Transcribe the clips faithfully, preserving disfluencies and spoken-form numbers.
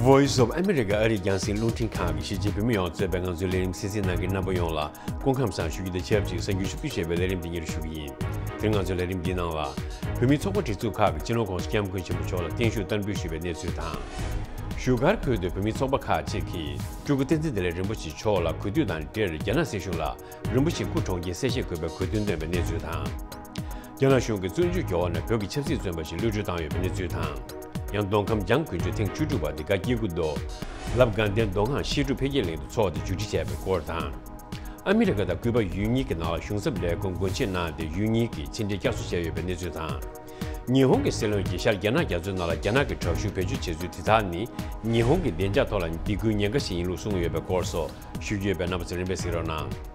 Voice of America ཨ་རིའི་རྒྱང་སྲིང་རླུང་འཕྲིན་ཁང་གིས་གཞིས་བྱེས་བོད་མི་ཡོངས་གཙོས་པའི་ང་ཚོའི་ལས་རིམ་གསན་གཟིགས་གནང་མཁན་རྣམ་པ་ཡོངས་ལ་སྐུ་ཁམས་བཟང་ཞུ་རྒྱུ་དང་ཆབས་ཅིག་གསར་འགྱུར་ཕྱོགས་བསྡུས་ཞེས་པའི་ལས་རིམ་འདི་སྙན་སྒྲོན་ཞུ་གི་ཡིན། དེ་རིང་ང་ཚོའི་ལས་རིམ་འདིའི་ནང་ལ། བོད་མིའི་ཚོགས་པ་སྒྲིག་འཛུགས་ཁག་གིས་སྤྱི་ནོར་༸གོང་ས་༸སྐྱབས་མགོན་ཆེན་པོ་མཆོག་ལ་བརྟན་བཞུགས་བསྟར་འབུལ་ཞུས་པའི་གནས་ཚུལ་དང་། བཞུགས་སྒར་ཁུལ་དུ་བོད་མིའི་ཚོགས་པ་ཁག་ཅིག་གིས་སྤྲུལ་སྐུ་བསྟན་འཛིན་བདེ་ལེགས་རིན་པོ་ཆེ་མཆོག་ལ་གུས་འདུད་དང་འབྲེལ་རྒྱ་ནག་སྲིད་གཞུང་ལ་རིན་པོ་ཆེ་སྐུ་གྲོངས་རྐྱེན་གསལ་བཤད་དགོས་པའི་གུས་འདུན་བཏོན་པའི་གནས་ཚུལ་དང་། རྒྱ་ནག་གཞུང་གིས་བཙོན་འཇུག་བྱ་བ་ནས་བོད་ཀྱི་ཆབ་སྲིད་བཙོན་པ་ཞིག་གློད་གྲོལ་བཏང་ཡོད་པའི་གནས་ཚུལ་དང་། ཡང་མདོ་ཁམས་འཇང་དགུན་ཆུ་ཐེངས་བཅུ་དྲུག་པ་འདི་ག་སྐྱེ་རྒུ་མདོ་ལབ་དགའ་ལྡན་མདོ་སྔགས་བཤད་སྒྲུབ་འཕེལ་རྒྱས་གླིང་དུ་འཚོགས་ཏེ་མཇུག་སྒྲིལ་བྱས་པའི་སྐོར་དང་། ཨ་མི་རི་ཀ་དང་ཀུ་པ་ཡུལ་གཉིས་ཀྱི་ནང་ལ་གཞུང་ཚབ་ལས་ཁུངས་སྒོ་འབྱེད་གནང་སྟེ་ཡུལ་གཉིས་ཀྱིས་ཕྱི་འབྲེལ་བསྐྱར་གསོ་བྱས་ཡོད་པའི་གནས་ཚུལ་དང་། ཉི་ཧོང་གི་སྲིད་བློན་གྱིས་ཤར་རྒྱ་ནག་རྒྱ་མཚོའི་ནང་ལ་རྒྱ་ནག་གི་དྲག་ཤུགས་བེད་སྤྱོད་བྱེད་ཚུལ་དེ་དག་ནི་ཉི་ཧོང་གི་བདེ་འཇགས་ཐོག་ལ་སྡིགས་སྐུལ་ཉེན་ཁ་ཞིག་ཡིན་ལུགས་གསུངས་ཡོད་པའི་སྐོར་སོགས་ཞུ་རྒྱུ་ཡོད་པས་རྣམ་པ་ཚོས་རིམ་པས་གཟིགས་རོགས་གནང་།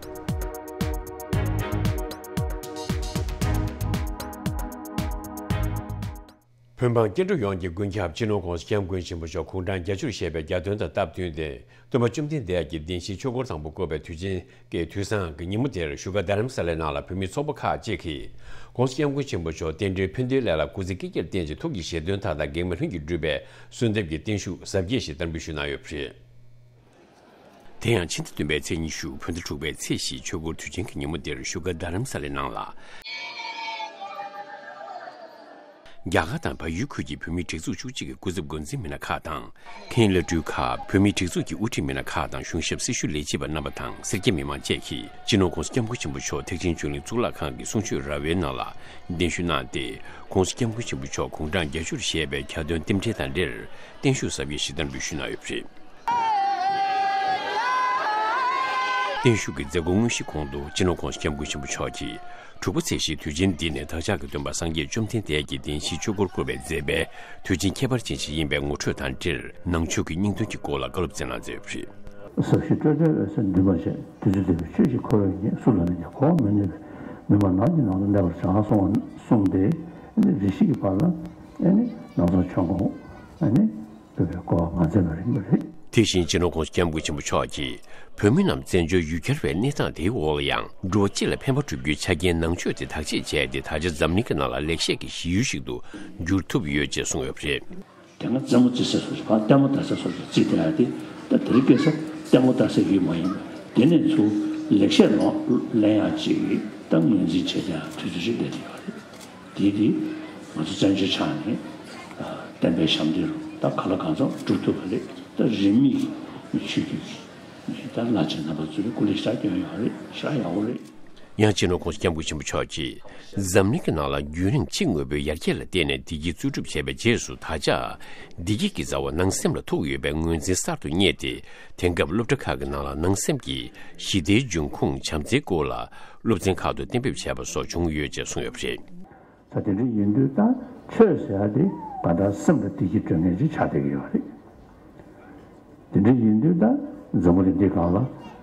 བོད་འབངས་སྐྱེ་འགྲོ་ཡོངས་ཀྱི་མགོན་སྐྱབས་སྤྱི་ནོར་༸གོང་ས་༸སྐྱབས་མགོན་ཆེན་པོ་མཆོག་དགུང་གྲངས་བརྒྱད་ཅུར་བཞེས་པའི་གྱ་སྟོན་དང་སྟབས་བསྟུན་ཏེ། སྟོན་པ་བཅོམ་ལྡན་འདས་ཀྱི་བདེན་བཞིའི་ཆོས་འཁོར་དང་པོ་བསྐོར་བའི་དུས་ཆེན་གྱི་དུས་བཟང་གི་ཉིན་མོ་དེར་བཞུགས་སྒར་རྡ་རམ་ས་ལའི་ནང་ལ་བོད་མིའི་ཚོགས་པ་ཁག་ཅིག་གིས་༸གོང་ས་༸སྐྱབས་མགོན་ཆེན་པོ་མཆོག་རྟེན་འབྲེལ་ཕན་བདེའི་ལས་ལ་སྐུ་ཚེ་བསྐལ་བརྒྱར་བརྟན་ཅིང་ཐུགས་ཀྱི་བཞེད་དོན་མཐའ་དག་གེགས་མེད་ལྷུན་གྱིས་འགྲུབ་པའི་གསོལ་འདེབས་ཀྱི་བརྟན་བཞུགས་གཟབ་རྒྱས་ཤིག་བསྟར་འབུལ་ཞུས་གནང་ཡོད་པ་རེད། དེ་ཡང་ཕྱི་ཟླ་བདུན་པའི་ཚེས་ཉི་ཤུ་བོད་ཟླ་དྲུག་པའི་ཚེས་བཞིའི་ཆོས་འཁོར་དུས་ཆེན་གྱི་ཉིན་མོ་འདིར་བཞུགས་སྒར་རྡ་རམ་ས་ལའི་ནང་ལ། རྒྱ་གར་དང་བལ་ཡུལ་ཁུལ་གྱི་བོད་མིའི་སྒྲིག་འཛུགས་བཅུ་གཅིག་གི་སྐུ་ཚབ་འགོ་འཛིན་མི་སྣ་ཁག་དང་། མཁན་བླ་སྤྲུལ་ཁག་བོད་མིའི་སྒྲིག་འཛུགས་ཀྱི་དབུ་ཁྲིད་མི་སྣ་ཁག་དང་གཞུང་ཞབས་སྲི་ཞུ་ལས་བྱེད་པ་རྣམ་པ་དང་སེར་སྐྱ་མི་མང་བཅས་ཀྱིས་སྤྱི་ནོར་༸གོང་ས་༸སྐྱབས་མགོན་ཆེན་པོ་མཆོག་ཐེག་ཆེན་ཆོས་གླིང་གཙུག་ལག་ཁང་གི་གསུང་ཆོས་ར་བའི་ནང་ལ་བརྟན་བཞུགས་གནང་སྟེ། ༸གོང་ས་༸སྐྱབས་མགོན་ཆེན་པོ་མཆོག་དགུང་གྲངས་བརྒྱད་ཅུར་བཞེས་པའི་གྱ་སྟོན་རྟེན་འབྲེལ་དང་འབྲེལ་བརྟན་བཞུགས་གཟབ་རྒྱས་ཤིག་བསྟར་འབུལ་ཞུས་གནང་ཡོད་པ་རེད། བརྟན་བཞུགས་ཀྱི་མཛད་སྒོ་དངོས་གཞིའི་གོང་དུ་སྤྱི་ནོར་༸གོང་ས་༸སྐྱབས་མགོན་ཆེན་པོ་མཆོག་གིས་དྲུག་པ་ཚེས་བཞིའི་དུས་ཆེན་འདི་ནི་བདག་ཅག་གི་སྟོན་པ་སངས་རྒྱས་བཅོམ་ལྡན་འདས་ཀྱི་བདེན་བཞིའི་ཆོས་འཁོར་བསྐོར་བའི་མཛད་པའི་དུས་ཆེན་ཁྱད་པར་ཅན་ཞིག་ཡིན་པའི་ངོ་སྤྲོད་དང་འབྲེལ་ནང་ཆོས་ཀྱི་སྙིང་དོན་གྱི་སྐོར་ལ་བཀའ་སློབ་སྩལ་གནང་མཛད་ཡོད་པ་རེད། ཟབ་ཞི་སྤྲོས་བྲལ་འོད་གསལ་འདུས་མ་བྱས། དུས་གསུམ་བདེ་བའི་ཆོས་ཀྱི་འཁོར་བའི་ཉེས། སུ་ལ་ནི་ཀྱང་གོ་བ་མི་ནུས་པས། མི་སྨྲ་ནགས་ཀྱི་ནང་དུ་གནས་པར་བྱ། གསུངས་པ་གསུངས་ཏེ། རེ་ཞིག་གི་བར་ལ་ནང་ཚང་ཆོས་འཁོར་ཕུལ་བའི་སྐལ་བ་མ་མཛད་པ་རིགས་མ་རེད། དེ་བཞིན་སྤྱི་ནོར་༸གོང་ས་༸སྐྱབས་མགོན་ཆེན་པོ་མཆོག་གིས་བོད་མི་རྣམས་བཙན་བྱོལ་ཡུལ་གྱར་བའི་གནས་སྟངས་དེའི་འོག་ལ་ཡང་འགྲོ་བ་སྤྱི་ལ་ཕན་པ་སྒྲུབ་རྒྱུའི་ཆ་རྐྱེན་ནང་ཆོས་དེ་དག་ཆེད་བྱས་ཏེ། ད་ཆ་འཛམ་གླིང་གི་ནང་ལ་ལེགས་བཤད་ཀྱི་གཞི་ཡུལ་ཞིག་ཏུ་འགྱུར་ཐུབ་ཡོད་ཅེས་གསུངས་ཡོད་པ་རེད། དེ་སྔ་རྩེད་མོ་རྩེ་ས་སོགས་ཀྱི་ཕར་ལྟད་མོ་ལྟ་ས་སོགས་ཀྱི་རྩིས་དེ་ཡང་དེ་ད་དེ་རིང་ཁ་སང་ལྟད་མོ་ལྟ་སའི་ཡུལ་མ་ཡིན་པ། དེ་ནས་ཚུར་ལེགས་བཤད་ནང་ལེན་ཡག་ཅིག་གི་ད་ངོས་འཛིན་བྱེད་ཡག་དུས་ཚོད་ཅིག་སླེབས་ཡོད་རེད། དེ་དེ་ང་ཚོ་བཙན་བྱོལ་ཆགས་ནས་བསྟན་པའི་ཞབས་འདེགས་རུ་ད་གང་ལ་གང་འཚམ་སྒྲུབ་ཐུབ་པ་རེད། ད་རིས་མེད་ཀྱི་ཆོས་བརྒྱུད་ཀྱི་ད་བླ་ཆེན་རྣམ་པ་ཚོས་སྐུ་ལས་ཞབས་བསྐྱོན་ཡོད་རེད། ཞེ་དྲག་ཡག་པོ་རེད། ཡང་སྤྱི་ནོར་༸གོང་ས་༸སྐྱབས་མགོན་ཆེན་པོ་མཆོག་གིས་འཛམ་གླིང་གི་ནང་ལ་རྒྱུན་རིང་ཕྱི་དངོས་པོའི་ཡར་རྒྱས་ལ་བརྟེན་ནས་བདེ་སྐྱིད་འཚོལ་སྒྲུབ་བྱས་པའི་རྗེས་སུ། ད་ཆ་བདེ་སྐྱིད་ཀྱི་རྩ་བ་ནང་སེམས་ལ་ཐུག་ཡོད་པའི་ངོས་འཛིན་གསར་དུ་རྙེད་དེ། དེང་སྐབས་སློབ་གྲྭ་ཁག་གི་ནང་ལ་ནང་སེམས་ཀྱི་ཞི་བདེའི་འབྱུང་ཁུངས་བྱམས་བརྩེའི་སྐོར་ལ་སློབ་ཚན་ཁག་ཏུ་གཏན་འབེབས་བྱས་པ་སོགས་བྱུང་ཡོད་ཅེས་གསུངས་ཡོད་པ་རེད། ད་དེ་འདྲ་ཡིན་དུས་ད་ཆོས་ཟེར་ཡ་དེ་ད་ལྟ་སེམས་ལ་བདེ་སྐྱིད་སྤྲོད་མཁན་ཅིག་ཆགས་བསྡད་ཀྱི་ཡོད་རེད། དེ་འདྲ་ཡིན་དུས་ད་འཛམ་བུ་གླིང་འདི་སྒང་ལ་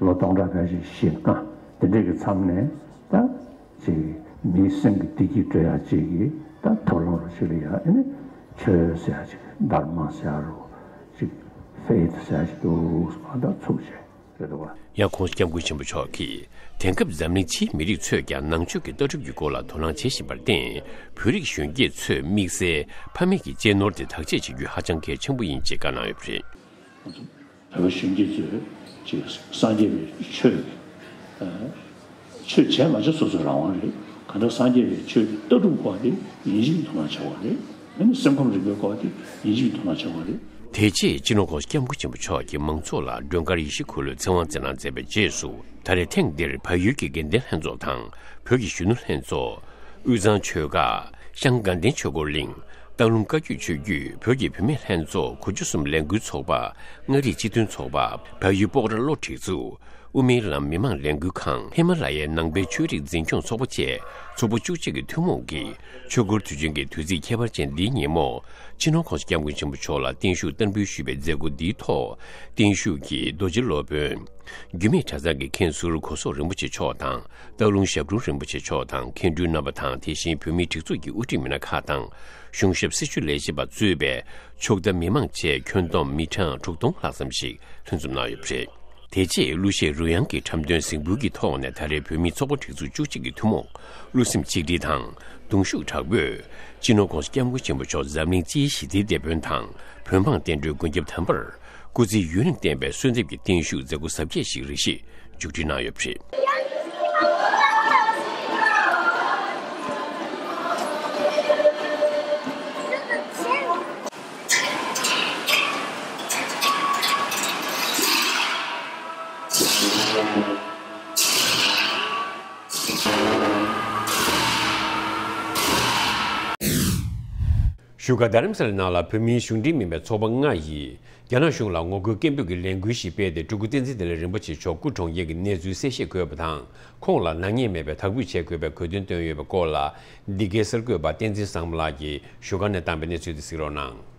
ལོ་སྟོང་ཕྲག་ཁ་ཤས་ཤིག་ན་དེ་འདྲ་གི་མཚམས་ནས་ད་ཅིག་མིའི་སེམས་ཀྱི་བདེ་སྐྱིད་སྤྲོད་ཡ་ཅིག་གི་ད་ཐབས་ལམ་རུ་ཞིག་ལ་ཡ་ཨེ་ནི་ཆོས་ཟེར་ཡ་ཅིག་དྷརྨ་ཟེར་ཡ་རུ་ཅིག་ཕེ་ཐི་ཟེར་ཡ་ཅིག་འདུག་ཨ། ད་ཚུགས་བྱས། རེད་འདུག་བ། ཡང་༸གོང་ས་༸སྐྱབས་མགོན་ཆེན་པོ་མཆོག་གིས་དེང་སྐབས་འཛམ་གླིང་ཕྱིའི་མི་རིགས་ཚོས་ཀྱང་ནང་ཆོས་ཀྱི་ལྟ་གྲུབ་ཀྱི་སྐོར་ལ་དོ་སྣང་བྱེད་བཞིན་པར་བརྟེན། བོད་རིགས་གཞོན་སྐྱེས་ཚོས་དམིགས་བསལ་ཕ་མེས་ཀྱི་གཅེས་ནོར་དེ་དག་བྱེད་བྱེད་རྒྱུ་ཧ་ཅང་གལ་ཆེན་པོ་ཡིན་ཅེས་བཀའ་གནང་ཡོད་པ་རེད། བོད་པ་གཞོན་སྐྱེས་ཚོས་ཅིག་སངས་རྒྱས་པའི་ཆོས་ཀྱི་ཆོས་བྱས་མ་བྱས་སོ་སོའི་རང་དབང་རེད། གང་ལྟར་སངས་རྒྱས་པའི་ཆོས་ཀྱི་ལྟ་གྲུབ་སྐོར་དེ་ཡིན་གཅིག་མིན་གཅིག་དོ་སྣང་བྱ་དགོས་རེད། ཨ་ནི་སེམས་ཁམས་རིག་པའི་སྐོར་དེ་ཡིན་གཅིག་མིན་གཅིག་དོ་སྣང་བྱ་དགོས་རེད། དེ་རྗེས་སྤྱི་ནོར་༸གོང་ས་༸སྐྱབས་མགོན་ཆེན་པོ་མཆོག་གིས་མང་ཚོགས་ལ་སྒྲོལ་དཀར་ཡེ་ཤེས་འཁོར་ལོའི་ཚེ་དབང་སྩལ་གནང་མཛད་པའི་རྗེས་སུ། ད་རེས་ཐེངས་འདིར་བལ་ཡུལ་གྱི་དགེ་ལྡན་ལྷན་ཚོགས་དང་བོད་ཀྱི་གཞོན་ནུ་ལྷན་ཚོགས། དབུས་གཙང་ཆོལ་ཁ། ཤང་དགའ་ལྡན་ཆོས་འཁོར་གླིང་། སྟག་ལུང་བཀའ་བརྒྱུད་ཆོས་བརྒྱུད། བོད་ཀྱི་བུད་མེད་ལྷན་ཚོགས། གོ་འཇོ་གསུམ་ལས་འགུལ་ཚོགས་པ། མངའ་རིས་སྤྱི་མཐུན་ཚོགས་པ། བལ་ཡུལ་སྤོག་ར་གློ་སྒྲིག་འཛུགས། དབུ་མའི་ལམ་མི་མང་ལས་འགུལ་ཁང་། ཧི་མ་ལ་ཡའི་ནང་པའི་ཆོས་རིག་འཛིན་སྐྱོང་ཚོགས་པ་བཅས་ཚོགས་པ་བཅུ་གཅིག་གི་ཐུན་མོང་གིས་ཆོས་འཁོར་དུས་ཆེན་གྱི་དུས་ཚིགས་ཁྱད་པར་ཅན་འདིའི་ཉིན་མོ། སྤྱི་ནོར་༸གོང་ས་༸སྐྱབས་མགོན་ཆེན་པོ་མཆོག་ལ་བརྟན་བཞུགས་བསྟར་འབུལ་ཞུས་པའི་མཛད་སྒོ་འདིའི་ཐོག་བརྟན་བཞུགས་ཀྱིས་རྡོ་རྗེ་སློབ་དཔོན། རྒྱུད་སྨད་གྲྭ་ཚང་གི་མཁན་ཟུར་གོ་སོག་རིན་པོ་ཆེ་མཆོག་དང་། སྟག་ལུང་ཞབས་དྲུང་རིན་པོ་ཆེ་མཆོག་དང་། མཁན་སྤྲུལ་རྣམ་པ་དང་། དེ་བཞིན་བོད་མིའི་སྒྲིག་འཛུགས་ཀྱི་དབུ་ཁྲིད་མི་སྣ་ཁག་དང་། གཞུང་ཞབས་སྲི་ཞུ་ལས་བྱེད་པ་གཙོས་པའི་ཕྱོགས་མཐའ་མི་མང་བཅས་ཁྱོན་བསྡོམས་མི་གྲངས་དྲུག་སྟོང་ལྷག་ཙམ་ཞིག་ལྷན་འཛོམས་གནང་ཡོད་པ་རེད། དེ་རྗེས་གླུ་གཞས་རོལ་དབྱངས་ཀྱི་འཁྲབ་སྟོན་གཟིགས་འབུལ་གྱི་ཐོག་ནས་ད་རེས་བོད་མིའི་ཚོགས་པ་སྒྲིག་འཛུགས་བཅུ་གཅིག་གི་ཐུན་མོང་གླུ་སེམས་ཆིག་སྒྲིལ་དང་གདུང་ཤུགས་དྲག་པོས་སྤྱི་ནོར་༸གོང་ས་༸སྐྱབས་མགོན་ཆེན་པོ་མཆོག་འཛམ་གླིང་སྤྱིའི་ཞི་བདེའི་དེད་དཔོན་དང་བོད་འབངས་བསྟན་འགྲོའི་མགོན་སྐྱབས་དམ་པར་སྐུ་ཚེ་ཡུན་རིང་བརྟན་པའི་གསོལ་འདེབས་ཀྱི་བརྟན་བཞུགས་མཛད་སྒོ་གཟབ་རྒྱས་ཤིག་རེ་ཞིག་མཇུག་སྒྲིལ་གནང་ཡོད་པ་རེད། བཞུགས་སྒར་རྡ་རམ་ས་ལའི་ནང་ལ་བོད་མིའི་གཞུང་འབྲེལ་མིན་པའི་ཚོགས་པ་ལྔ་ཡིས་རྒྱ་ནག་གཞུང་ལ་ངོ་རྒོལ་སྐད་འབོད་ཀྱི་ལས་འགུལ་ཞིག་སྤེལ་ཏེ། སྤྲུལ་སྐུ་བསྟན་འཛིན་བདེ་ལེགས་རིན་པོ་ཆེ་མཆོག་སྐུ་གྲོངས་རྐྱེན་གྱི་གནས་ཚུལ་གསལ་བཤད་དགོས་པ་དང་། ཁོང་ལ་ནག་ཉེས་མེད་པའི་དག་འབུད་བྱེད་དགོས་པའི་དགོས་འདུན་བཏོན་ཡོད་པའི་སྐོར་ལ། འདི་གའི་གསར་འགོད་པ་བསྟན་འཛིན་བཟང་མོ་ལགས་ཀྱིས་བཞུགས་སྒར་ནས་བཏང་བའི་གནས་ཚུལ་དེ་གཟིགས་རོགས་གནང་།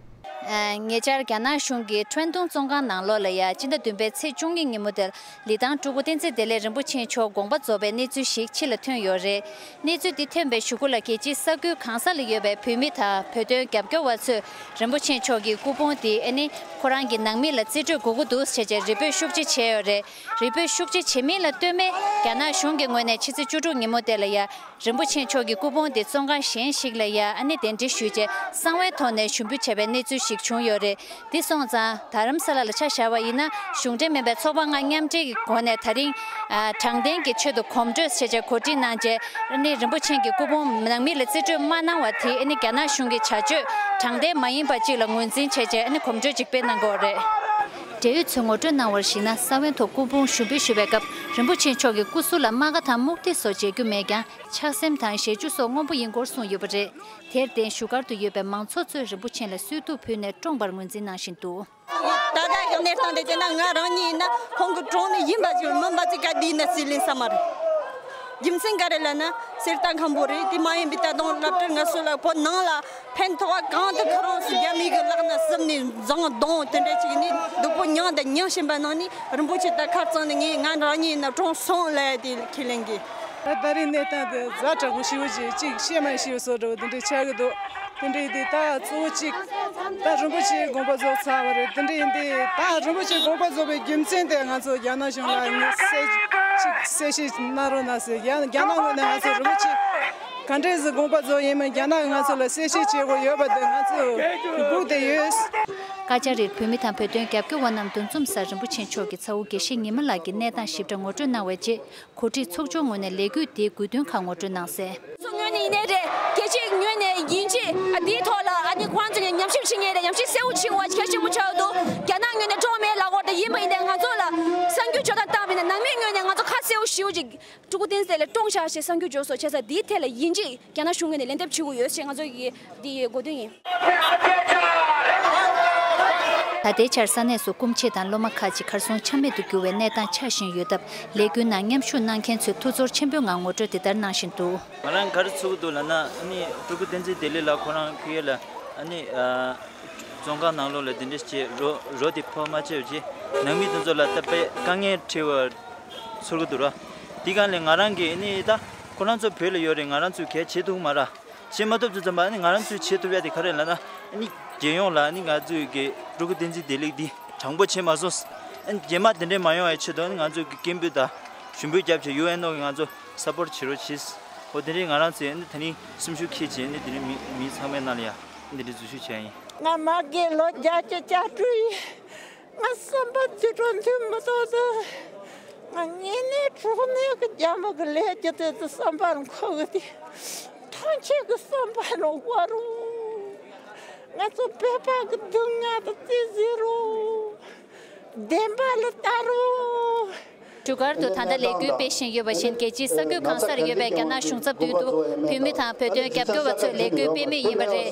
ཉེ་ཆར་རྒྱ་ནག་གཞུང་གིས་ཁྲེན་ཏུང་བཙོན་ཁང་ནང་ལོགས་ལ་ཡ་སྤྱི་ཟླ་བདུན་པའི་ཚེས་བཅུ་གཉིས་ཉིན་མོ་དེར་ལི་ཐང་སྤྲུལ་སྐུ་བསྟན་འཛིན་བདེ་ལེགས་རིན་པོ་ཆེ་མཆོག་དགོངས་པ་རྫོགས་པའི་གནས་ཚུལ་ཞིག་ཕྱི་ལ་ཐོན་ཡོད་རེད། གནས་ཚུལ་འདི་ཐོན་པའི་གཞུག་གུ་ལ་རྒྱལ་སྤྱིའི་ས་ཁུལ་གང་ས་ལ་ཡོད་པའི་བོད་མི་དང་བོད་དོན་རྒྱབ་སྐྱོར་བ་ཚོས་རིན་པོ་ཆེ་མཆོག་གི་སྐུ་ཕུང་དེ་ཨ་ནི་ཁོ་རང་གི་ནང་མི་ལ་རྩིས་སྤྲོད་དགོས་ཀྱི་འདུག་ཟེར་བྱས་རེ་འབོད་ཤུགས་ཆེ་བྱས་ཡོད་རེད། རེ་འབོད་ཤུགས་ཆེ་བྱེད་མིན་ལ་ལྟོས་མེད་རྒྱ་ནག་གཞུང་གི་ངོས་ནས་ཕྱི་ཚེས་བཅུ་དྲུག་ཉིན་མོ་དེ་ལ་ཡ། རིན་པོ་ཆེ་མཆོག་གི་སྐུ་ཕུང་དེ་བཙོན་ཁང་གཞན་ཞིག་ལ་ཡ་ཨ་ནི་གདན་འདྲེན་ཞུས་རྗེས་གསང་བའི་ཐོག་ནས་ཞུ་འབུལ་བྱས་པའི་གནས་ཚུལ་ཞིག་བྱུང་ཡོད་རེད། འདི་སོང་ཙང་རྡ་རམ་ས་ལ་ལ་ཆ་བཞག་པ་ཡིན་ན་གཞུང་འབྲེལ་མིན་པའི་ཚོགས་པ་ལྔ་མཉམ་འབྲེལ་གྱི་སྒོ་ནས་ད་རིང་ཨ་དྲང་བདེན་གྱི་ཆེད་དུ་གོམ་བགྲོད་ཞེས་བྱས་གོ་སྒྲིག་གནང་རྗེས་ཨ་ནི་རིན་པོ་ཆེ་གི་སྐུ་ཕུང་ནང་མི་ལ་རྩིས་སྤྲོད་མ་གནང་བ་དེ་ཨ་ནི་རྒྱ་ནག་གཞུང་གི་བྱ་སྤྱོད་དྲང་བདེན་མ་ཡིན་པ་ཅིག་ལ་ངོས་འཛིན་བྱས་རྗེས་ཨ་ནི་གོམ་བགྲོད་ཅིག་སྤེལ་གནང་གི་ཡོད་རེད། འབྲེལ་ཡོད་ཚོས་ངོ་སྤྲོད་གནང་བར་གཞིགས་ན། གསང་བའི་ཐོག་སྐུ་ཕུང་ཞུ་འབུལ་ཞུ་བའི་སྐབས་རིན་པོ་ཆེ་མཆོག་གི་སྐུ་གཟུགས་ལ་རྨ་ཁ་དང་རྨུགས་ཐིག་སོགས་མཇལ་རྒྱུ་མེད་ཀྱང་། ཆགས་སེམས་དང་ཞེ་འཇུ་སོགས་སྔོན་པོ་ཡིན་སྐོར་གསུངས་ཡོད་པ་རེད། དེར་བརྟེན་བཞུགས་སྒར་དུ་ཡོད་པའི་མང་ཚོགས་ཚོས་རིན་པོ་ཆེ་ལ་གསོལ་གདུབ་ཕུལ་ནས་བཀྲོངས་པར་ངོས་འཛིན་གནང་བཞིན་འདུག། ད་ལྟ་གི་གནས་སྟངས་དེ་བལྟས་ན་ང་རང་ཉིད་ཡིན་ན་ཁོང་གི་གྲོངས་ནས་ཡིན་པ་ཅིག་མིན་པ་ཅིག་ག་དུས་ཡིན་ན་སྲིད་ལིང་ས་མ་རེད། རྒྱུ་མཚན་ག་རེ་ལབ་ན་གསེར་རྟ་མཁན་པོ་རེད། དེ་མ་ཡིན་པའི་ད་དུང་སློབ་གྲྭར་ང་ཚོ་ལ་བོད་ནང་ལ་ཕན་ཐོགས་པ་གང་དུ་ཁོ་རང་ཚོ་རྒྱ་མི་གི་ལག་ན་བསུབ་ནས་འཛིང་གདོང་དེ་འདྲ་ཅིག་ནས་སྡུག་པོ་མྱངས་དང་མྱང་བཞིན་པ་ནང་ནས་རིན་པོ་ཆེ་ད་ཁ་རྩང་ནས་ངས་ང་རང་ཉིད་ཡིན་ན་གྲོངས་སོང་ལབ་ཡ་དེ་ཁས་ལེན་གི། ད་ད་རེས་གནས་སྟངས་དེ་ཛ་དྲག་པོ་ཞེ་པོ་ཅིག་ཅིག་བཤད་མ་ཤེས་པ་བཟོ་འདྲ་བོ་དེ་འདྲ་ཆགས་ཀྱི་འདུག། དེ་འདྲ་ཡིན་དུས་ད་གཙོ་བོ་གཅིག་ད་རིན་པོ་ཆེའི་དགོངས་པ་རྫོགས་ཚར་བ་རེད། དེ་འདྲ་ཡིན་དུས་ད་རིན་པོ་ཆེའི་དགོངས་པ་རྫོགས་པའི་རྒྱུ་མཚན་དེ་ང་ཚོ་རྒྱ་ནག་གཞུང་ལ་ངས་གསལ་ཅིག་གསལ་བཤད་གནང་རོགས་གནང་ཟེར། རྒྱ་རྒྱ་ནག་ངོས་ནས་ང་ཚོ་རིན་པོ་ཆེ་ག་འདྲས་སེ་དགོངས་པ་རྫོགས་ཡིན་མིན་རྒྱ་ནག་ང་ཚོ་ལ་གསལ་བཤད་བྱེད་དགོས་ཡོད་པ་དེ་ང་ཚོ་སྒུག་བསྡད་ཡོད། བཀའ་རྒྱ་རེར་བོད་མི་དང་བོད་དོན་རྒྱབ་སྐྱོར་བ་རྣམས་འདུ་འཛོམས་སར་རིན་པོ་ཆེ་མཆོག་གི་ཚ་བོ་དགེ་བཤེས་ཉི་མ་ལགས་ཀྱིས་གནས་སྟངས་ཞིབ་ཕྲ་ངོ་སྤྲོད་གནང་བའི་རྗེས། གོ་སྒྲིག་ཚོགས་ཆུང་ངོས་ནས་ལས་འགུལ་འདིའི་དགོས་འདུན་ཁག་ངོ་སྤྲོད་གནང་གསལ། ཚོ་ངོས་ནས་ཡིན་ནའི་རེད། རྒྱལ་སྤྱིའི་ངོས་ནས་ཡིན་གཅིག་ཨ་འདིའི་ཐོག་ལ་ཨ་ནི་ཁོང་ཚོ་ནས་ཉམས་ཞིབ་བྱེད་མཁན་རེད། ཉམས་ཞིབ་གསལ་བོ་བྱེད་དགོས་པ་གལ་ཆེན་པོ་ཆགས་འདུག། རྒྱ་ནག་ངོས་ནས་བཀྲོངས་མེད་ལབ་དགོས་རེད། ཡིན་པ་ཡིན་ནའི་ང་ཚོ་ལ་གསར་འགྱུར་འབྱོར་སྟངས་བལྟས་པ་ཡིན་ན་ནང་མིའི་ངོས་ནས་ང་ཚོ་ཁ་གསལ་བོ་ཞེ་པོ་ཅིག་སྤྲུལ་སྐུ་བསྟན་འཛིན་ལ་བཀྲོངས་ཤག་ཞེས་གསར་འགྱུར་འབྱོར་སོང་། བྱས་ཙང་འདིའི་ཐད་ལ་ཡིན་གཅིག་རྒྱ་ནག་གཞུང་ངོས་ནས་ལན་འདེབས་བྱེད་དགོས་ཡོད་ཅེས་ང་ཚོ་གི་འདི་ཡི་དགོས་འདུན་ཡིན། ད་ལྟའི་ཆར་ས་གནས་སུ་སྐུ་མཆེད་དང་སློབ་མ་ཁག་ཅིག་གར་སོང་ཆ་མེད་དུ་གྱུར་བའི་གནས་སྟངས་ཆགས་བཞིན་ཡོད་སྟབས། ལས་འགུལ་ནང་མཉམ་ཞུགས་གནང་མཁན་ཚོས་ཐུགས་ཚོར་ཆེན་པོའི་ངང་ངོ་སྤྲོད་འདི་ལྟར་གནང་བཞིན་འདུག། ང་རང་ག་རེ་ཚོར་གྱི་འདུག་ལབ་ན། ཨ་ནི་སྤྲུལ་སྐུ་བསྟན་འཛིན་བདེ་ལེགས་ལགས་ཁོ་རང་ཕ་གི་ལ་ཨ་ནི་ཨ་བཙོན་ཁང་ནང་ལོགས་ལ་དེ་འདྲ་བྱས་རོ་རོ་དེ་ཕོག་མ་བྱས་པ་བྱས། ནང་མི་དེ་ཚོ་ལ་ད་དཔེ་དཀའ་ངལ་འཕྲད་པ་ཚོར་གྱི་འདུག་ར། དེ་སྒང་ལས་ང་རང་གིས་ཨ་ནི་ད་ཁོ་རང་ཚོ་བོད་ལ་ཡོད་རེད། ང་རང་ཚོས་གལ་བྱེད་ཐུབ་མ་ར། བྱེད་མ་ཐུབ་དུས་ཙམ་པ་ཨ་ནི་ང་རང་ཚོས་བྱེད་ཐུབ་ཡ་དེ་ག་རེ་ལབ་ན། ཨ་ནི་རྒྱལ་ཡོངས་ལ་ཨ་ནི་ང་ཚོའི་གི་སྤྲུལ་སྐུ་བསྟན་འཛིན་བདེ་ལེགས་འདི་དྲང་པོ་བྱེད་མ་སོང་། ཨ་ནི་རྗེས་མ་དེ་འདྲས་མ་ཡོང་བའི་ཆེད་དུ་ཨ་ནི་ང་ཚོས་གི་སྐད་འབོད་དང་ཞུ་འབོད་རྒྱབ་བྱས་ཡུ་ཨེན་ཨོ་གིས་ང་ཚོ་སབ་པོར་བྱེད་རོགས་བྱེད། འོ་དེ་འདྲས་ང་རང་ཚོས་ཨ་ནི་ད་ནི་སེམས་ཤུགས་འཁྱེར་བྱས་ཨ་ནི་དེ་འདྲས་མི་མི་ཚང་མའི་ནང་ལ་ཡ་ཨ་ནི་དེ་འདྲས་འཛུལ་ཞུགས་བྱས་ཡིན། ང་མ་རྒན་ལོ་བརྒྱད་ཅུ་གྱ་དྲུག་ཡིན། ང་བསམ་པ་དུད་འགྲོ་འདུག་མི་ཐོག་ཏུ། ང་ངེས་ནས་གྲོགས་ནས་ཀྱི་རྒྱ་མི་གི་ལས་ཀྱི་དེ་ཚོ་བསམ་པར་འཁོར་གི་དེ། ཐང་ཆད་གི་བསམ་པ་རུ་བ་རུ། ང་ཚོ་བོད་པ་གི་སྡུག་བསྔལ་དུ་རྩིས་ཟེར་རུ། བདེན་པ་ལ་ལྟ་རུ། བཞུགས་སྒར་དུ་ད་ལྟ་ལས་འགུལ་སྤེལ་བཞིན་ཡོད་པ་བཞིན། རྒྱལ་སྤྱིའི་ས་ཁུལ་གང་སར་ཡོད་པའི་རྒྱ་ནག་གཞུང་ཚབ་མདུན་དུ་བོད་མི་དང་བོད་དོན་རྒྱབ་སྐྱོར་བ་ཚོས་ལས་འགུལ་སྤེལ་མུས་ཡིན་པ་རེད།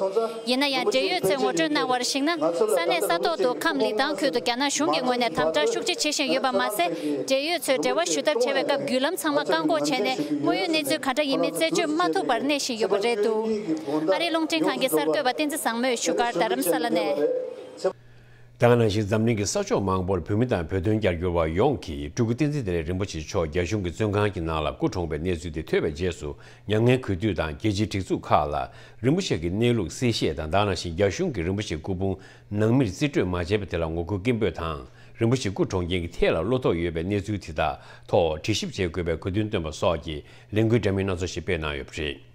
ཡིན་ན་ཡང་། འབྲེལ་ཡོད་ཚོས་ངོ་སྤྲོད་གནང་བར་གཞིགས་ན། ས་གནས་ས་ཐོག་ཏུ་ཁམས་ལི་ཐང་ཁུལ་དུ་རྒྱ་ནག་གཞུང་གི་ངོས་ནས་དམ་དྲག་ཤུགས་ཆེ་བྱེད་བཞིན་ཡོད་པ་མ་ཟད། འབྲེལ་ཡོད་ཚོས་འབྲེལ་བ་ཞུ་ཐབས་བྱེད་པའི་སྐབས་བརྒྱུད་ལམ་ཚང་མ་བཀག་འགོག་བྱས་ནས། དངོས་ཡོད་གནས་ཚུལ་ག་འདྲ་ཡིན་མིན་རྩད་གཅོད་མ་ཐུབ་པར་གནས་བཞིན་ཡོད་པ་རེད་འདུག། ཨ་རིའི་རླུང་འཕྲིན་ཁང་གི་གསར་འགོད་པ་བསྟན་འཛིན་བཟང་མོས་བཞུགས་སྒར་རྡ་རམ་ས་ལ་ནས། ད་ག་ནང་བཞིན། འཛམ་གླིང་གི་ས་ཕྱོགས་མང་པོར་བོད་མི་དང་བོད་དོན་རྒྱབ་སྐྱོར་བ་ཡོངས་ཀྱིས་སྤྲུལ་སྐུ་བསྟན་འཛིན་བདེ་ལེགས་རིན་པོ་ཆེ་མཆོག་རྒྱ་གཞུང་གི་བཙོན་ཁང་གི་ནང་ལ་སྐུ་གྲོངས་པའི་གནས་ཚུལ་དེ་ཐོས་པའི་རྗེས་སུ། མྱ་ངན་གུས་འདུད་དང་རྒྱལ་སྤྱིའི་སྒྲིག་འཛུགས་ཁག་ལ་རིན་པོ་ཆེ་གི་གནས་ལུགས་གསལ་བཤད་དང་། ད་ག་ནང་བཞིན། རྒྱ་གཞུང་གིས་རིན་པོ་ཆེའི་སྐུ་ཕུང་ནང་མིར་རྩིས་སྤྲོད་མ་བྱས་པ་དེ་ལ་ངོ་རྒོལ་སྐད་འབོད་དང་ རིན་པོ་ཆེ་སྐུ་གྲོངས་རྐྱེན་གྱི་ཐད་ལ་བློ་དོགས་ཡོད་པའི་གནས་ཚུལ་དེ་དག་ཐོག་དྲི་ཞིབ་བྱེད་དགོས་པའི་གོ་དོན་བཏོན་པ་སོགས་ཀྱི་ལས་འགུལ་འདྲ་མིན་སྣ་ཚོགས་ཤིག་སྤེལ་གནང་ཡོད་པ་རེད།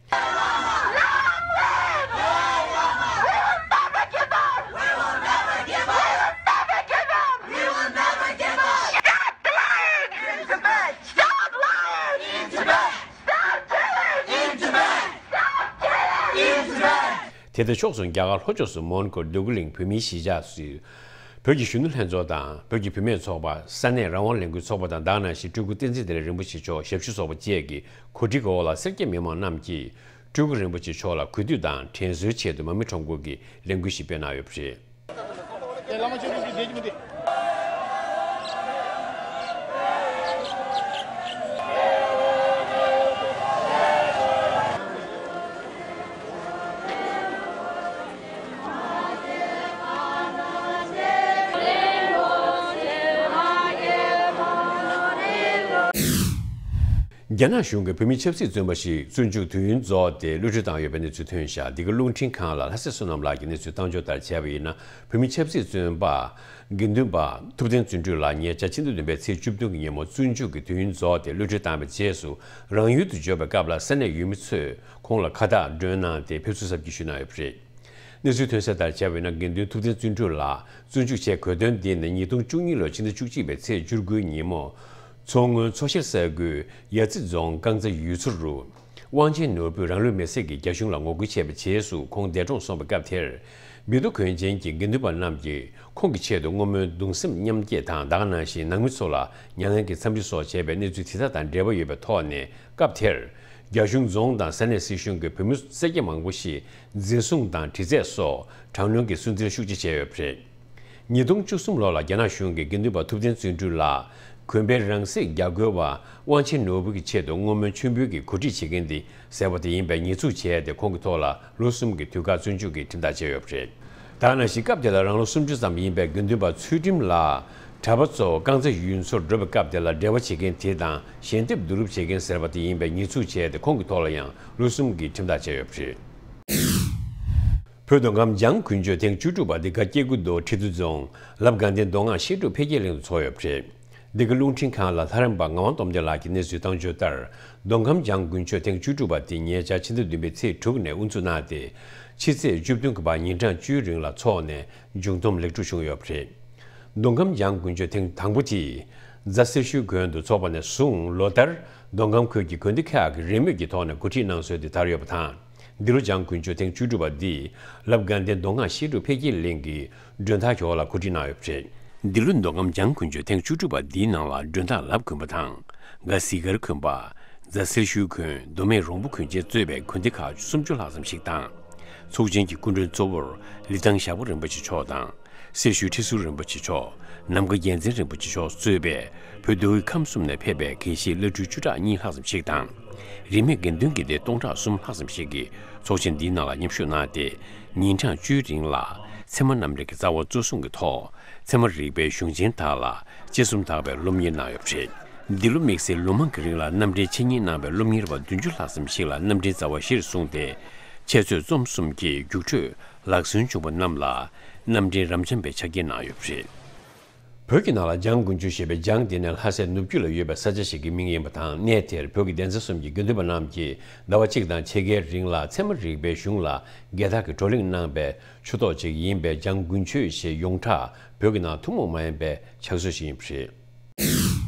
དེ་ལྟར་ཕྱོགས་མཚུངས་རྒྱ་གར་ལྷོ་ཕྱོགས་སུ་མོན་གྷོ་འདོད་རྒུ་གླིང་བོད་མིའི་གཞིས་ཆགས་སུ། བོད་ཀྱི་གཞོན་ནུ་ལྷན་ཚོགས་དང་བོད་ཀྱི་བུད་མེད་ཚོགས་པ། ས་གནས་རང་དབང་ལས་འགུལ་ཚོགས་པ་དང་། དེ་ནང་བཞིན་སྤྲུལ་སྐུ་བསྟན་འཛིན་བདེ་ལེགས་རིན་པོ་ཆེ་མཆོག་ཞབས་ཞུ་ཚོགས་པ་བཅས་ཀྱི་གོ་སྒྲིག་འོག་ལ་སེར་སྐྱ་མི་མང་རྣམས་ཀྱིས་སྤྲུལ་སྐུ་རིན་པོ་ཆེ་མཆོག་ལ་གུས་འདུད་དང་དྲན་གསོའི་ཆེད་དུ་མར་མེ་ཁྲོམ་སྐོར་གྱི་ལས་འགུལ་ཞིག་སྤེལ་གནང་ཡོད་པ་རེད། རྒྱ་ནག་གཞུང་གིས་བོད་མི་ཆབ་སྲིད་བཙོན་པ་ཞིག་བཙོན་འཇུག་དུས་ཡུན་རྫོགས་ཏེ་གློད་གྲོལ་བཏང་ཡོད་པའི་གནས་ཚུལ་ཐོན་བཞག་འདི་ག་རླུང་འཕྲིན་ཁང་ལ་ལྷ་སྲས་བསོད་ནམས་ལགས་ཀྱིས་གནས་ཚུལ་བཏང་འབྱོར་ལྟར་བྱས་པ་ཡིན་ན། བོད་མི་ཆབ་སྲིད་བཙོན་པ་དགེ་འདུན་པ་ཐུབ་བསྟན་བརྩོན་འགྲུས་ལགས་ཉེ་ཆར་ཕྱི་ཟླ་བདུན་པའི་ཚེས་བཅུ་བདུན་གྱི་ཉིན་མོ་བཙོན་འཇུག་གི་དུས་ཡུན་རྫོགས་ཏེ་གློད་གྲོལ་བཏང་བའི་རྗེས་སུ། རང་ཡུལ་དུ་འབྱོར་བའི་སྐབས་ལ་ས་གནས་ཡུལ་མི་ཚོས་ཁོང་ལ་ཁ་བཏགས་སྒྲོན་གནང་སྟེ་ཕེབས་བསུ་གཟབ་རྒྱས་ཞུས་གནང་ཡོད་པ་རེད། གནས་ཚུལ་ཐོན་གསལ་ལྟར་བྱས་པ་ཡིན་ན། དགེ་འདུན་ཐུབ་བསྟན་བརྩོན་འགྲུས་ལགས་བཙོན་འཇུག་བྱས་གོ་དོན་འདི་ནི་ཉིས་སྟོང་བཅུ་གཉིས་ལོའི་ཕྱི་ཟླ་བཅུ་གཅིག་པའི་ཚེས་བཅུ་དགུའི་ཉིན་མོ། མཚོ་སྔོན་མཚོ་ཤར་ས་ཁུལ་ཡ་རྩེ་རྫོང་རྐང་ཚ་ཡུལ་ཚོ་རུ། དབང་ཆེན་ནོར་བུས་རང་ལུས་མེར་སྲེག་གིས་རྒྱ་གཞུང་ལ་ངོ་རྒོལ་བྱས་པའི་རྗེས་སུ་ཁོང་འདས་གྲོངས་སོང་བའི་སྐབས་དེར། སྦིས་མདོ་དགོན་ཆེན་གྱི་དགེ་འདུན་པ་རྣམས་ཀྱིས་ཁོང་གི་ཆེད་དུ་བསྔོ་སྨོན་གདུང་སེམས་མཉམ་སྐྱེད་དང་། དེ་ག་ནང་བཞིན་ནང་མི་ཚོ་ལ་མྱ་ངན་གྱི་འཚམས་འདྲི་སོགས་བྱས་པའི་གནས་ཚུལ་དེ་དག་དང་འབྲེལ་བ་ཡོད་པའི་ཐོག་ནས་སྐབས་དེར། རྒྱ་གཞུང་རྫོང་དང་ས་གནས་སྲིད་གཞུང་གིས་བོད་མི་སེར་སྐྱ་མང་པོ་ཞིག་འཛིན་བཟུང་དང་དྲི་རྩད་སོགས་དྲག་གནོན་གྱི་སུན་གཙེར་ཤུགས་ཆེ་བྱས་ཡོད་པ་རེད། ཉིས་སྟོང་བཅུ་གསུམ་ལོ་ལ་རྒྱ་ནག་གཞུང་གིས་དགེ་འདུན་པ་ཐུབ་བསྟན་བརྩོན་འགྲུས་ལགས་གོན་པའི་རང་སྲེག་རྒྱ་རྒོལ་བ་དབང་ཆེན་ནོར་བུ་གི་ཆེད་དུ་བསྔོ་སྨོན་མཆོད་འབུལ་གྱི་གོ་སྒྲིག་བྱེད་མཁན་དེ་ཟེར་བ་དེ་ཡིན་པའི་ཉེས་འཛུགས་བྱས་ཏེ། ཁོང་གི་ཐོག་ལ་ལོ་གསུམ་གྱི་དུས་བཀག་བཙོན་འཇུག་གི་ཁྲིམས་ཐག་བཅད་ཡོད་པ་རེད། དེ་ག་ནང་བཞིན་སྐབས་དེ་ལ་རང་ལོ་སུམ་ཅུ་ཙམ་ཡིན་པའི་དགེ་འདུན་པ་ཚུལ་ཁྲིམས་ལགས་གྲྭ་པ་ཚོ་རྐང་ཚ་ཡུལ་ཚོར་འགྲོ་བའི་སྐབས་དེ་ལ་འབྲེལ་བ་བྱེད་མཁན་དེ་དང་ཞལ་འདེབས་བསྡུ་རུབ་བྱེད་མཁན་ཟེར་བ་དེ་ཡིན་པའི་ཉེས་འཛུགས་བྱས་ཏེ། ཁོང་གི་ཐོག་ལ་ཡང་ལོ་གསུམ་གྱི་ཁྲིམས་ཐག་བཅད་ཡོད་པ་རེད། བོད་མདོ་ཁམས་འཇང་དགུན་ཆོས་ཐེངས་བཅུ་དྲུག་པ་འདི་ག་སྐྱེ་རྒུ་མདོ་ཁྲི་འདུ་རྫོང་ལབ་དགའ་ལྡན་མདོ་སྔགས་བཤད་སྒྲུབ་འཕེལ་རྒྱས་གླིང་དུ་འཚོགས་ཡོད་པ་རེད། འདི་ག་རླུང་འཕྲིན་ཁང་ལ་ལྷ་རམས་པ་ངག་དབང་སྟོབས་ལྡན་ལགས་ཀྱིས་གནས་ཚུལ་བཏང་འབྱོར་ལྟར། མདོ་ཁམས་འཇང་དགུན་ཆོས་ཐེངས་བཅུ་དྲུག་པ་འདི་ཉེ་ཆར་ཕྱི་ཟླ་བདུན་པའི་ཚེས་དྲུག་ནས་དབུ་འཛུགས་གནང་སྟེ། ཕྱི་ཚེས་བཅུ་བདུན་གྱི་བར་ཉིན་གྲངས་བཅུའི་རིང་ལ་འཚོགས་ནས་མཇུག་བསྡོམས་ལེགས་གྲུབ་བྱུང་ཡོད་པ་རེད། མདོ་ཁམས་འཇང་དགུན་ཆོས་ཐེངས་དང་པོ་དེ་རྫ་སེར་ཤུལ་དགོན་དུ་འཚོགས་པ་ནས་བཟུང་ལོ་ལྟར་མདོ་ཁམས་ཁུལ་གྱི་དགོན་སྡེ་ཁག་གིས་རེས་མོས་ཀྱི་ཐོག་ནས་གོ་སྒྲིག་གནང་སྲོལ་དེ་དར་ཡོད་པ་དང་། འདི་ལོ་འཇང་དགུན་ཆོས་ཐེངས་བཅུ་དྲུག་པ་འདི་ལབ་དགའ་ལྡན་མདོ་སྔགས་བཤད་སྒྲུབ་འཕེལ་རྒྱས་གླིང་གི་མགྲོན་བདག་གི་འོག་ལ་གོ་སྒྲིག་གནང་ཡོད་པ་རེད། འདི་ལོ་མདོ་ཁམས་འཇང་དགུན་ཆོས་ཐེངས་བཅུ་དྲུག་པ་འདིའི་ནང་ལ་མགྲོན་བདག་ལབ་དགོན་པ་དང་། སྒ་སི་སྒར་དགོན་པ། རྫ་སེར་ཤུལ་དགོན། མདོ་སྨད་རོང་པོ་དགོན་བཅས་གཙོས་པའི་དགོན་སྡེ་ཁག་སུམ་ཅུ་ལྷག་ཙམ་ཞིག་དང་། ཚོགས་ཆེན་གྱི་སྐུ་མགྲོན་གཙོ་བོར་ལི་ཐང་ཞགས་པ་རིན་པོ་ཆེ་མཆོག་དང་། སེར་ཤུལ་ཁྲི་ཟུར་རིན་པོ་ཆེ་མཆོག་ནམ་མཁའ་རྒྱལ་མཚན་རིན་པོ་ཆེ་མཆོག་གཙོས་པའི་བོད་མདོ་དབུས་ཁམས་གསུམ་ནས་ཕེབས་པའི་དགེ་བཤེས་བླ་སྤྲུལ་བཅུ་ཕྲག་གཉིས་ལྷག་ཙམ་ཞིག་དང་། རིས་མེད་དགེ་འདུན་གྱི་སྡེ་སྟོང་ཕྲག་གསུམ་ལྷག་ཙམ་ཞིག་གིས་ཚོགས་ཆེན་འདིའི་ནང་ལ་མཉམ་ཞུགས་གནང་སྟེ། ཉིན་གྲངས་བཅུའི་རིང་ལ་ཚད་མ་རྣམ་འགྲེལ་གྱི་རྩ་བ་གཙོ་བཟུང་གི་ཐོག་ཚད་མ་རིག་པའི་གཞུང་ཆེན་དག་ལ་དཔྱད་རྩོམ་དག་པའི་སློབ་གཉེར་གནང་ཡོད་པ་རེད། འདི་ལོ་དམིགས་བསལ་ལོ་མང་གི་རིང་ལ་རྣམ་འགྲེལ་འཆད་ཉན་གནང་བའི་སློབ་གཉེར་བ་བདུན་ཅུ་ལྷག་ཙམ་ཞིག་ལ་རྣམ་འགྲེལ་རྩ་བ་གཞིར་བཟུང་སྟེ། འཆད་རྩོད་རྩོམ་གསུམ་གྱི་རྒྱུགས་སྤྲོད་ལག་སོན་བྱུང་བ་རྣམས་ལ་རྣམ་འགྲེལ་རབ་འབྱམས་པའི་ཕྱག་འཁྱེར་གནང་ཡོད་པ་རེད། བོད་ཀྱི་ནང་ལ་འཇང་དགུན་ཆོས་ཞེས་པའི་འཇང་དེ་ནི་ལྷ་སའི་ནུབ་རྒྱུད་ལ་ཡོད་པའི་ས་ཆ་ཞིག་གི་མིང་ཡིན་པ་དང་། གནས་དེར་བོད་ཀྱི་གདན་ས་གསུམ་གྱི་དགེ་འདུན་པ་རྣམས་ཀྱིས་ཟླ་བ་གཅིག་དང་ཕྱེད་ཀའི་རིང་ལ་ཚད་མ་རིག་པའི་གཞུང་ལ་རྒྱལ་དར་གྱི་བགྲོ་གླེང་གནང་བའི་ཆོས་ཐོག་ཅིག་ཡིན་པའི་འཇང་དགུན་ཆོས་ཞེས་ཡོངས་གྲགས་བོད་ཀྱི་ནང་ཐུན་མོང་མ་ཡིན་པའི་ཕྱག་སྲོལ་ཞིག་ཡིན་པ་རེད།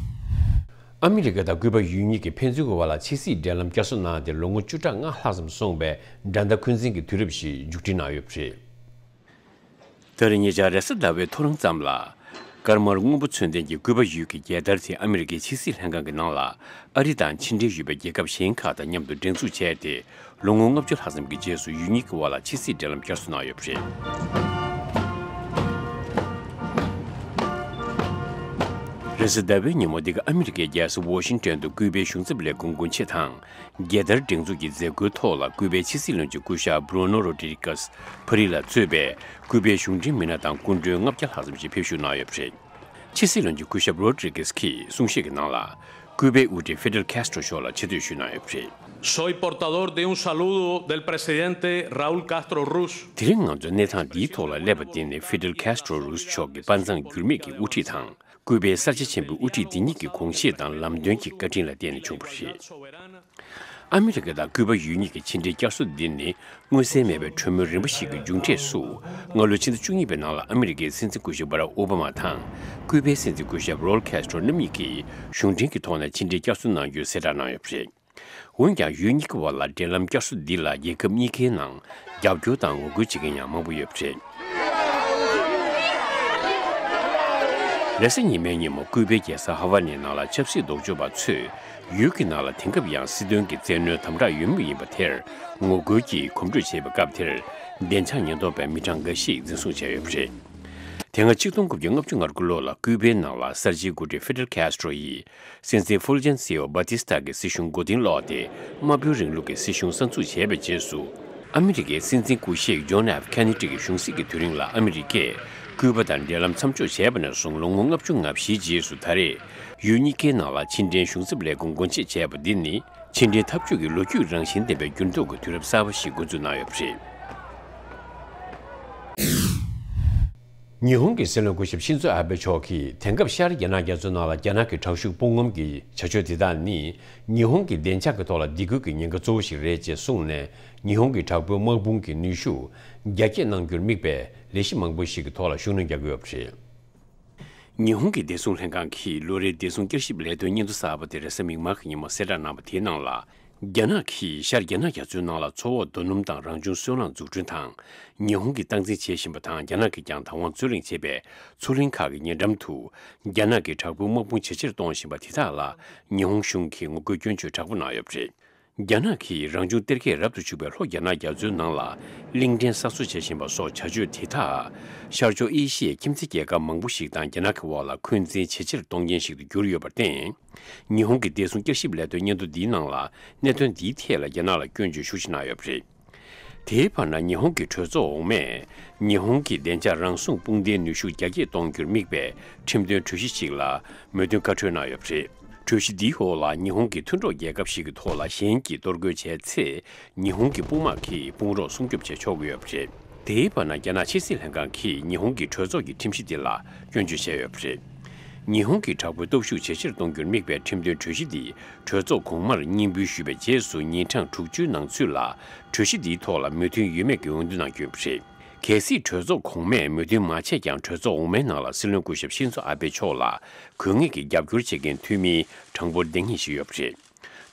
ཨ་མི་རི་ཀ་དང་ཀུ་པ་ཡུལ་གཉིས་ཀྱིས་ཕན་ཚུན་གྱི་བར་ལ་ཕྱི་སྲིད་འབྲེལ་ལམ་བསྐྱར་གསོ་གནང་སྟེ་ལོ་ངོ་བཅུ་ཕྲག་ལྔ་ལྷག་ཙམ་སོང་བའི་འགྲན་ཟླ་འཁོན་འཛིན་གྱི་དུས་རབས་ཤིག་མཇུག་སྒྲིལ་གནང་ཡོད་པ་རེད། ད་རེས་ཉེ་ཆར་རེས་གཟའ་ཟླ་བའི་ཐོ་རངས་ཙམ་ལ། དཀར་དམར་སྔོན་པོ་ཚོན་ལྡན་གྱི་ཀུ་པ་ཡུལ་གྱི་རྒྱལ་དར་དེ་ཨ་མི་རི་ཀའི་ཕྱི་སྲིད་ལྷན་ཁང་གི་ནང་ལ་ཨ་རི་དང་ཕྱི་འབྲེལ་ཡོད་པའི་རྒྱལ་ཁབ་གཞན་ཁག་དང་མཉམ་དུ་སྒྲེང་འཛུགས་བྱས་ཏེ། ལོ་ངོ་ལྔ་བཅུ་ལྷག་ཙམ་གྱི་རྗེས་སུ་ཡུལ་གཉིས་ཀྱི་དབར་ལ་ཕྱི་སྲིད་འབྲེལ་ལམ་བསྐྱར་གསོ་གནང་ཡོད་པ་རེད། རེས་གཟའ་ཟླ་བའི་ཉིན་མོ་འདི་ག་ཨ་མི་རི་ཀའི་རྒྱལ་ས་ཝོ་ཤིང་ཊོན་དུ་ཀུ་པའི་གཞུང་ཚབ་ལས་ཁུངས་སྒོ་འབྱེད་དང་། རྒྱལ་དར་སྒྲེང་འཛུགས་ཀྱི་མཛད་སྒོའི་ཐོག་ལ་ཀུ་པའི་ཕྱི་སྲིད་བློན་ཆེན་སྐུ་ཞབས་བྷྲུ་ནོ་རོ་ཌི་རི་ཀེས་ཕ་རི་ལ་གཙོས་པའི་ཀུ་པའི་གཞུང་འབྲེལ་མི་སྣ་དང་སྐུ་མགྲོན་ལྔ་བརྒྱ་ལྷག་ཙམ་ཞིག་ཕེབས་བཞུགས་གནང་ཡོད་པ་རེད། ཕྱི་སྲིད་བློན་ཆེན་སྐུ་ཞབས་རོ་ཌི་རི་ཀེས་ཀྱིས་གསུང་བཤད་ཀྱི་ནང་ལ། ཀུའུ་པའི་དབུ་ཁྲིད་ཧྥི་ཌེལ་ཁེ་སི་ཊྲོ་མཆོག་ལ་ཆེ་བསྟོད་ཞུས་གནང་ཡོད་པ་རེད། Soy portador de un saludo del presidente Raúl Castro Ruz. དེ་རིང་ང་ཚོ་གནས་སྟངས་འདིའི་ཐོག་ལ་སླེབས་པ་དེ་ནི་ཧྥི་ཌེལ་ཁེ་སི་ཊྲོ་རུས་མཆོག་གི་དཔའ་མཛངས་འགྱུར་མེད་ཀྱི་དབུ་ཁྲིད་དང་། ཀུའུ་པའི་གསར་བརྗེ་ཆེན་པོའི་དབུ་ཁྲིད་འདི་ཉིད་ཀྱི་དགོངས་བཞེད་དང་ལམ་སྟོན་གྱི་བཀའ་དྲིན་ལ་བརྟེན་ནས་བྱུང་བ་རེད། ཨ་མི་རི་ཀ་དང་ཀུའུ་པ་ཡུལ་གཉིས་ཀྱི་ཕྱི་འབྲེལ་བསྐྱར་གསོ་འདི་ནི་མངོན་གསལ་མེད་པའི་གྲོས་མོལ་རིམ་པ་ཞིག་གི་མཇུག་འབྲས་སུ། སྔ་ལོའི་ཕྱི་ཟླ་བཅུ་གཉིས་པའི་ནང་ལ་ཨ་མི་རི་ཀའི་སྲིད་འཛིན་སྐུ་ཞབས་བྷ་རག་ཨོ་བྷ་མ་དང་ཀུའུ་པའི་སྲིད་འཛིན་སྐུ་ཞབས་རོལ་ཁེ་སི་ཊྲོ་རྣམ་གཉིས་ཀྱིས་གཞུང་འབྲེལ་གྱི་ཐོག་ནས་ཕྱི་འབྲེལ་བསྐྱར་གསོ་གནང་རྒྱུའི་གསལ་བསྒྲགས་གནང་ཡོད་པ་རེད། འོན་ཀྱང་ཡུལ་གཉིས་ཀྱི་བར་ལ་འབྲེལ་ལམ་བསྐྱར་གསོ་འདི་ལ་རྒྱལ་ཁབ་གཉིས་ཀའི་ནང་རྒྱབ་སྐྱོར་དང་ངོ་རྒོལ་བྱེད་མཁན་ཡང་མང་པོ་ཡོད་པ་རེད། རེས་གཟའ་ཉི་མའི་ཉིན་མོ་ཀུའུ་པའི་རྒྱལ་ས་ཧ་ཝ་ནའི་ནང་ལ་ཆབ་སྲིད་ལྡོག་ཕྱོགས་པ་ཚོས་ཡུལ་གྱི་ནང་ལ་དེང་སྐབས་ཡང་སྲིད་དོན་གྱི་བཙན་གནོན་དམ་དྲག་ཡོད་མུས་ཡིན་པ་དེར་ངོ་རྒོལ་གྱིས་གོམ་བགྲོད་བྱས་པའི་སྐབས་དེར་བདེ་འཇགས་ཉེན་རྟོག་པས་མི་གྲངས་འགའ་ཞིག་འཛིན་བཟུང་བྱས་ཡོད་པ་རེད། དེ་སྔ་ཆིག་སྟོང་དགུ་བརྒྱ་ལྔ་བཅུ་ང་དགུ་ལོ་ལ་ཀུའུ་པའི་ནང་ལ་གསར་བརྗེའི་འགོ་ཁྲིད་ཧྥི་ཌེལ་ཁེ་སི་ཊྲོ་ཡིས། སྲིད་འཛིན་ཧྥུལ་ཇན་སེའོ་སྦ་ཏི་སི་ཏཱ་གི་སྲིད་གཞུང་མགོ་རྟིང་སློག་སྟེ། དམར་པོའི་རིང་ལུགས་ཀྱི་སྲིད་གཞུང་གསར་འཛུགས་བྱས་པའི་རྗེས་སུ། ཨ་མི་རི་ཀའི་སྲིད་འཛིན་སྐུ་གཤེགས་ཇོན་ཨེཕ་ཁེ་ནེ་ཌི་གི་གཞུང་སྲིད་ཀྱི་དུས་རིང་ལ་ཨ་མི་རི་ཀས་ཀུའུ་པ་དང་འབྲེལ་ལམ་མཚམས་འཇོག་བྱས་པ་ནས་བཟུང་ལོ་ངོ་ལྔ་བཅུ་ང་བཞིའི་རྗེས་སུ་ད་རེས་ཡུལ་གཉིས་ཀའི་ནང་ལ་ཕྱི་འབྲེལ་གཞུང་ཚབ་ལས་ཁུངས་སྒོ་འབྱེད་བྱས་པ་འདི་ནི་ཕྱི་འབྲེལ་འཐབ་ཇུས་ཀྱི་ལོ་རྒྱུས་རང་བཞིན་ལྡན་པའི་འགྱུར་ལྡོག་གི་དུས་རབས་གསར་པ་ཞིག་འགོ་འཛུགས་གནང་ཡོད་པ་རེད། ཉི་ཧོང་གི་སྲིད་བློན་སྐུ་ཞབས་ཤིན་ཛོ་ཨ་བྷེ་མཆོག་གིས་དེང་སྐབས་ཤར་རྒྱ་ནག་རྒྱ་མཚོའི་ནང་ལ་རྒྱ་ནག་གི་དྲག་ཤུགས་དཔུང་ངོམ་གྱི་བྱ་སྤྱོད་དེ་དག་ནི་ཉི་ཧོང་གི་བདེ་འཇགས་ཀྱི་ཐོག་ལ་སྡིགས་སྐུལ་གྱི་ཉེན་ཁ་གཙོ་བོ་ཞིག་རེད་ཅེས་གསུངས་ནས། ཉི་ཧོང་གི་དྲག་པོའི་དམག་དཔུང་གི་ནུས་ཤུགས་རྒྱ་སྐྱེད་གནང་རྒྱུར་དམིགས་པའི་ལས་གཞི་མང་པོ་ཞིག་གི་ཐོག་ལ་ཤུགས་སྣོན་རྒྱག་གི་ཡོད་པ་རེད། ཉི་ཧོང་གི་བདེ་སྲུང་ལྷན་ཁང་གིས་ལོ་རེའི་བདེ་སྲུང་བསྐྱར་ཞིབ་ལས་དོན་སྙན་ཐོ་གསར་པ་དེ་རེས་གཟའ་མིག་དམར་གྱི་ཉིན་མོ་གསལ་བསྒྲགས་གནང་བ་དེའི་ནང་ལ། རྒྱ་ནག་གིས་ཤར་རྒྱ་ནག་རྒྱ་མཚོའི་ནང་ལ་མཚོ་འོག་རྡོ་སྣུམ་དང་རང་བྱུང་སོལ་རླངས་འཛུགས་སྐྲུན་དང་། ཉི་ཧོང་གིས་སྟངས་འཛིན་བྱེད་བཞིན་པ་དང་རྒྱ་ནག་གིས་ཀྱང་བདག་དབང་རྩོད་གླེང་བྱེད་པའི་མཚོ་གླིང་ཁག་གི་ཉེ་འགྲམ་དུ། རྒྱ་ནག་གི་དྲག་པོའི་དམག་དཔུང་ཇེ་ཆེར་གཏོང་བཞིན་པ་དེ་དག་ལ་ཉི་ཧོང་གཞུང་གིས་ངོ་རྒོལ་སྐྱོན་བརྗོད་དྲག་པོ་གནང་ཡོད་པ་རེད། རྒྱ་ནག་གིས་རང་བྱུང་གཏེར་ཁའི་རབ་ཏུ་བྱུང་བའི་ལྷོ་རྒྱ་ནག་རྒྱ་མཚོའི་ནང་ལ་གླིང་ཕྲན་གསར་བཟོ་བྱེད་བཞིན་པ་སོགས་བྱ་སྤྱོད་དེ་དག་ཤར་ཕྱོགས་ཨེ་ཤི་ཡའི་ཁྱིམ་མཚེས་རྒྱལ་ཁབ་མང་པོ་ཞིག་དང་རྒྱ་ནག་གི་དབར་ལ་འཁོན་འཛིན་ཇེ་ཆེར་གཏོང་མཁན་ཞིག་ཏུ་གྱུར་ཡོད་པར་བརྟེན། ཉི་ཧོང་གི་བདེ་སྲུང་བསྐྱར་ཞིབ་ལས་དོན་སྙན་ཐོ་འདིའི་ནང་ལ་གནད་དོན་འདིའི་ཐད་ལ་རྒྱ་ནག་ལ་སྐྱོན་བརྗོད་ཤུགས་ཆེ་གནང་ཡོད་པ་རེད། དེའི་བར་ན་ཉི་ཧོང་གི་གྲོས་ཚོགས་འོག་མས་ཉི་ཧོང་གི་བདེ་འཇགས་རང་སྲུང་དཔུང་སྡེའི་ནུས་ཤུགས་རྒྱ་སྐྱེད་གཏོང་རྒྱུར་དམིགས་པའི་ཁྲིམས་དོན་གྲོས་གཞི་ཞིག་ལ་མོས་མཐུན་བཀའ་འཁྲོལ་གནང་ཡོད་པ་རེད། གྲོས་གཞི་འདིའི་འོག་ལ་ཉི་ཧོང་གི་མཐུན་གྲོགས་རྒྱལ་ཁབ་ཞིག་གི་ཐོག་ལ་གཞན་གྱིས་གཏོར་རྒོལ་བྱས་ཚེ་ཉི་ཧོང་གི་དཔུང་དམག་གིས་དཔུང་རོགས་སྲུང་སྐྱོབ་བྱེད་ཆོག་གི་ཡོད་པ་རེད། དེའི་བར་ན་རྒྱ་ནག་ཕྱི་སྲིད་ལྷན་ཁང་གིས་ཉི་ཧོང་གི་གྲོས་ཚོགས་ཀྱི་ཁྲིམས་གཞི་དེ་ལ་སྐྱོན་བརྗོད་བྱས་ཡོད་པ་རེད། ཉི་ཧོང་གི་དྲག་པོའི་སྟོབས་ཤུགས་ཇེ་ཆེར་གཏོང་རྒྱུར་དམིགས་པའི་ཁྲིམས་དོན་གྲོས་གཞི་འདི་གྲོས་ཚོགས་གོང་མར་སྙན་འབུལ་ཞུས་པའི་རྗེས་སུ་ཉིན་གྲངས་དྲུག་ཅུའི་ནང་ཚུད་ལ་གྲོས་གཞི་འདིའི་ཐོག་ལ་མོས་མཐུན་ཡོད་མེད་ཀྱི་འོས་བསྡུ་གནང་རྒྱུ་ཡིན་པ་རེད། གལ་སྲིད་གྲོས་ཚོགས་གོང་མས་མོས་མཐུན་མ་བྱས་ཀྱང་གྲོས་ཚོགས་འོག་མའི་ནང་ལ་སྲིད་བློན་སྐུ་ཞབས་ཤིན་ཛོ་ཨ་བྷེ་མཆོག་ལ་དགོས་ངེས་ཀྱི་རྒྱབ་སྐྱོར་བྱེད་མཁན་འཐུས་མིའི་གྲངས་འབོར་ལྡན་མཁན་ཞིག་ཡོད་པ་རེད།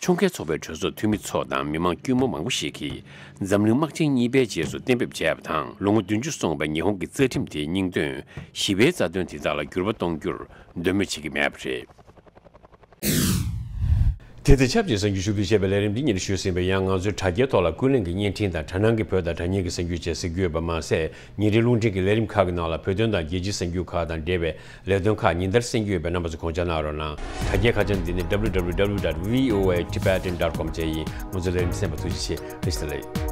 ཕྱོགས་འགལ་ཚོགས་པའི་གྲོས་ཚོགས་འཐུས་མི་ཚོ་དང་མི་མང་དཀྱུས་མ་མང་པོ་ཞིག་གིས་འཛམ་གླིང་དམག་ཆེན་གཉིས་པའི་རྗེས་སུ་གཏན་འབེབས་བྱས་པ་དང་ལོ་ངོ་བདུན་ཅུ་སོང་བའི་ཉི་ཧོང་གི་རྩ་ཁྲིམས་དེའི་སྙིང་དོན་ཞི་བའི་རྩ་དོན་དེ་དག་ལ་འགྱུར་བ་གཏོང་རྒྱུར་འདོད་མོས་བྱེད་ཀྱི་མེད་པ་རེད། དེ་དང་ཆབས་ཅིག་གསར་འགྱུར་ཞུ་གཏུག་བྱས་པའི་ལས་རིམ་འདི་སྙན་ཞུས་ཟིན་པ་ཡང་ང་ཚོའི་དྲ་རྒྱའི་ཐོག་ལ་ཀུན་གླེང་གི་བརྙན་འཕྲིན་དང་དྲ་སྣང་གི་བོད་དང་དྲ་བརྙན་གྱི་གསར་འགྱུར་བཅས་གཟིགས་རྒྱུ་ཡོད་པ་མ་ཟད། ཉིན་རེའི་རླུང་འཕྲིན་གྱི་ལས་རིམ་ཁག་གི་ནང་ལ་བོད་དོན་དང་རྒྱལ་སྤྱིའི་གསར་འགྱུར་ཁག་དང་འབྲེལ་བའི་ལས་དོན་ཁག་ཉིན་ལྟར་གསན་རྒྱུ་ཡོད་པས་རྣམ་པ་ཚོས་དགོངས་འཇགས་གནང་རོགས་གནང་། དྲ་རྒྱའི་ཁ་བྱང་འདི་ནི་www.voatibetan.com བཅས་ཡིན། ང་ཚོའི་ལས་རིམ་གསན་པར་ཐུགས་རྗེ་ཆེ། བཀྲ་ཤིས་བདེ་ལེགས།